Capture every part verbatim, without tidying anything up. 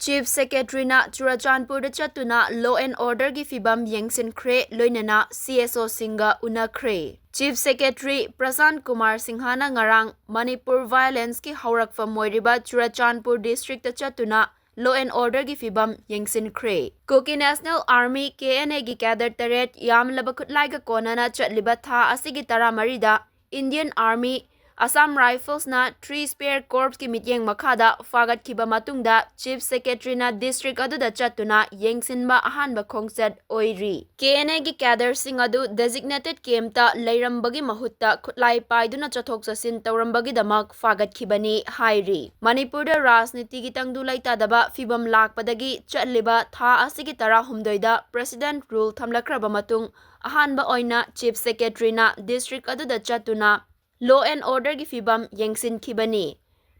Chief Secretary ꯅ ꯆꯨꯔꯆꯥꯟꯄꯨꯔꯗ ꯆꯠꯇꯨꯅ law and order ꯒꯤ ꯐꯤꯚꯝ ꯌꯦꯡꯁꯤꯟꯈ꯭ꯔꯦ, ꯂꯣꯏꯅꯅ C S O ꯁꯤꯡꯒ ꯎꯅꯈ꯭ꯔꯦ꯫ Chief Secretary ꯄ꯭ꯔꯁꯥꯟꯠ ꯀꯨꯃꯥꯔ ꯁꯤꯡꯍꯅ ꯉꯔꯥꯡ ꯃꯅꯤꯄꯨꯔ violence ꯀꯤ ꯍꯧꯔꯛꯐꯝ ꯑꯣꯏꯔꯤꯕ ꯆꯨꯔꯆꯥꯟꯄꯨꯔ district ꯇ ꯆꯠꯇꯨꯅ law and order ꯒꯤ ꯐꯤꯚꯝ ꯌꯦꯡꯁꯤꯟꯈ꯭ꯔꯦ꯫ Kuki National Army, K N A ꯒꯤ cadre ꯇꯔꯦꯠ ꯌꯥꯝꯂꯕ ꯈꯨꯠꯂꯥꯏꯒ ꯀꯣꯟꯅꯅ ꯆꯠꯂꯤꯕ ꯊꯥ ꯑꯁꯤꯒꯤ ꯇꯔꯥꯃꯔꯤꯗ Indian Army, Assam Rifles ꯅ three Spear Corps ꯀꯤ ꯃꯤꯠꯌꯦꯡ ꯃꯈꯥꯗ ꯐꯥꯒꯠꯈꯤꯕ ꯃꯇꯨꯡꯗ Chief Secretary ꯅ district ꯑꯗꯨꯗ ꯆꯠꯇꯨꯅ ꯌꯦꯡꯁꯤꯟꯕ ꯑꯍꯥꯟꯕ ꯈꯣꯡꯆꯠ ꯑꯣꯏꯔꯤ꯫ K N A ꯒꯤ cadre ꯁꯤꯡ ꯑꯗꯨ designated camp ꯇ ꯂꯩꯔꯝꯕꯒꯤ ꯃꯍꯨꯠꯇ ꯈꯨꯠꯂꯥꯏ ꯄꯥꯏꯗꯨꯅ ꯆꯠꯊꯣꯛ ꯆꯠꯁꯤꯟ ꯇꯧꯔꯝꯕꯒꯤꯗꯃꯛ ꯐꯥꯒꯠꯈꯤꯕꯅꯤ ꯍꯥꯏꯔꯤ꯫ ꯃꯅꯤꯄꯨꯔꯗ ꯔꯥꯖꯅꯤꯇꯤꯒꯤ ꯇꯪꯗꯨ ꯂꯩꯇꯥꯗꯕ ꯐꯤꯚꯝ ꯂꯥꯛꯄꯗꯒꯤ ꯆꯠꯂꯤꯕ ꯊꯥ ꯑꯁꯤꯒꯤ ꯇꯔꯥꯍꯨꯝꯗꯣꯏꯗ President Rule ꯊꯝꯂꯛꯈ꯭ꯔꯕ ꯃꯇꯨꯡ ꯑꯍꯥꯟꯕ ꯑꯣꯏꯅ Chief Secretary ꯅ district ꯑꯗꯨꯗ ꯆꯠꯇꯨꯅ law and order ꯒꯤ ꯐꯤꯚꯝ ꯌꯦꯡꯁꯤꯟꯈꯤꯕꯅꯤ꯫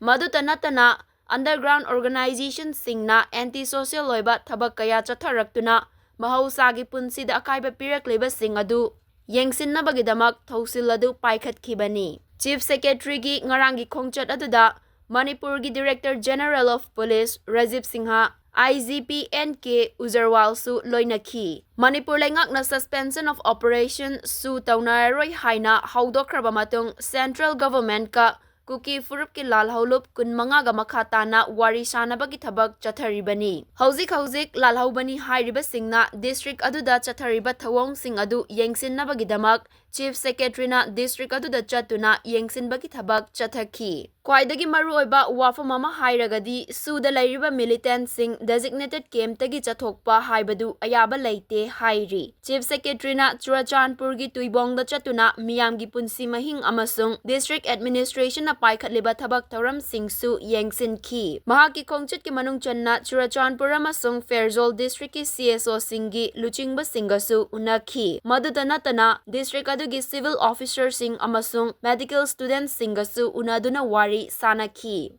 ꯃꯗꯨꯇ ꯅꯠꯇꯅ underground organization ꯁꯤꯡꯅ anti social ꯑꯣꯏꯕ ꯊꯕꯛ ꯀꯌꯥ ꯆꯠꯊꯔꯛꯇꯨꯅ ꯃꯍꯧꯁꯥꯒꯤ ꯄꯨꯟꯁꯤꯗ ꯑꯀꯥꯏꯕ ꯄꯤꯔꯛꯂꯤꯕꯁꯤꯡ ꯑꯗꯨ ꯌꯦꯡꯁꯤꯟꯅꯕꯒꯤꯗꯃꯛ ꯊꯧꯁꯤꯜ ꯑꯗꯨ ꯄꯥꯏꯈꯠꯈꯤꯕꯅꯤ꯫ Chief Secretary ꯒꯤ ꯉꯔꯥꯡꯒꯤ ꯈꯣꯡꯆꯠ ꯑꯗꯨꯗ ꯃꯅꯤꯄꯨꯔꯒꯤ Director General of Police Rajiv Singh, I G P N K ꯎꯖꯔꯋꯥꯜꯁꯨ ꯂꯣꯏꯅꯈꯤ꯫ Manipur ꯂꯩꯉꯥꯛꯅ suspension of operation ꯁꯨ ꯇꯧꯅꯔꯔꯣꯏ ꯍꯥꯏꯅ ꯍꯧꯗꯣꯛꯈ꯭ꯔꯕ ꯃꯇꯨꯡ Central Government ꯀ ꯀꯨꯀꯤ ꯐꯨꯔꯨꯞꯀꯤ ꯂꯥꯜꯍꯧꯂꯨꯞ ꯀꯨꯟꯃꯉꯥꯒ ꯃꯈꯥ ꯇꯥꯅ ꯋꯥꯔꯤ ꯁꯥꯅꯕꯒꯤ ꯊꯕꯛ ꯆꯠꯊꯔꯤꯕꯅꯤ꯫ ꯍꯧꯖꯤꯛ ꯍꯧꯖꯤꯛ ꯂꯥꯜꯍꯧꯕꯅꯤ ꯍꯥꯏꯔꯤꯕꯁꯤꯡꯅ district ꯑꯗꯨꯗ ꯆꯠꯊꯔꯤꯕ ꯊꯧꯑꯣꯡꯁꯤꯡ ꯑꯗꯨ ꯌꯦꯡꯁꯤꯟꯅꯕꯒꯤꯗꯃꯛ Chief Secretary ꯅ district ꯑꯗꯨꯗ ꯆꯠꯇꯨꯅ ꯌꯦꯡꯁꯤꯟꯕꯒꯤ ꯊꯕꯛ ꯆꯠꯊꯈꯤ꯫ ꯈ꯭ꯋꯥꯏꯗꯒꯤ ꯃꯔꯨꯑꯣꯏꯕ ꯋꯥꯐꯝ ꯑꯃ ꯍꯥꯏꯔꯒꯗꯤ ꯁꯨꯗ ꯂꯩꯔꯤꯕ militant ꯁꯤꯡ designated camp ꯇꯒꯤ ꯆꯠꯊꯣꯛꯄ ꯍꯥꯏꯕꯗꯨ ꯑꯌꯥꯕ ꯂꯩꯇꯦ ꯍꯥꯏꯔꯤ꯫ Chief Secretary ꯅ ꯆꯨꯔꯆꯥꯟꯄꯨꯔꯒꯤ ꯇꯨꯏꯕꯣꯡꯗ ꯆꯠꯇꯨꯅ ꯃꯤꯌꯥꯝꯒꯤ ꯄꯨꯟꯁꯤ ꯃꯍꯤꯡ ꯑꯃꯁꯨꯡ district administration ꯅ ꯄꯥꯏꯈꯠꯂꯤꯕ ꯊꯕꯛ ꯊꯧꯔꯝꯁꯤꯡꯁꯨ ꯌꯦꯡꯁꯤꯟꯈꯤ꯫ ꯃꯍꯥꯛꯀꯤ ꯈꯣꯡꯆꯠꯀꯤ ꯃꯅꯨꯡ ꯆꯟꯅ ꯆꯨꯔꯆꯥꯟꯄꯨꯔ ꯑꯃꯁꯨꯡ ꯐꯦꯔꯖꯣꯜ district ꯀꯤ C S O ꯁꯤꯡꯒꯤ ꯂꯨꯆꯤꯡꯕꯁꯤꯡꯒꯁꯨ ꯎꯅꯈꯤ꯫ ꯃꯗꯨꯇ ꯅꯠꯇꯅ district ꯑꯗꯨꯒꯤ civil officer ꯁꯤꯡ ꯑꯃꯁꯨꯡ medical student ꯁꯤꯡꯒꯁꯨ ꯎꯅꯗꯨꯅ ꯋꯥꯔꯤ ꯁꯥꯅꯈꯤ꯫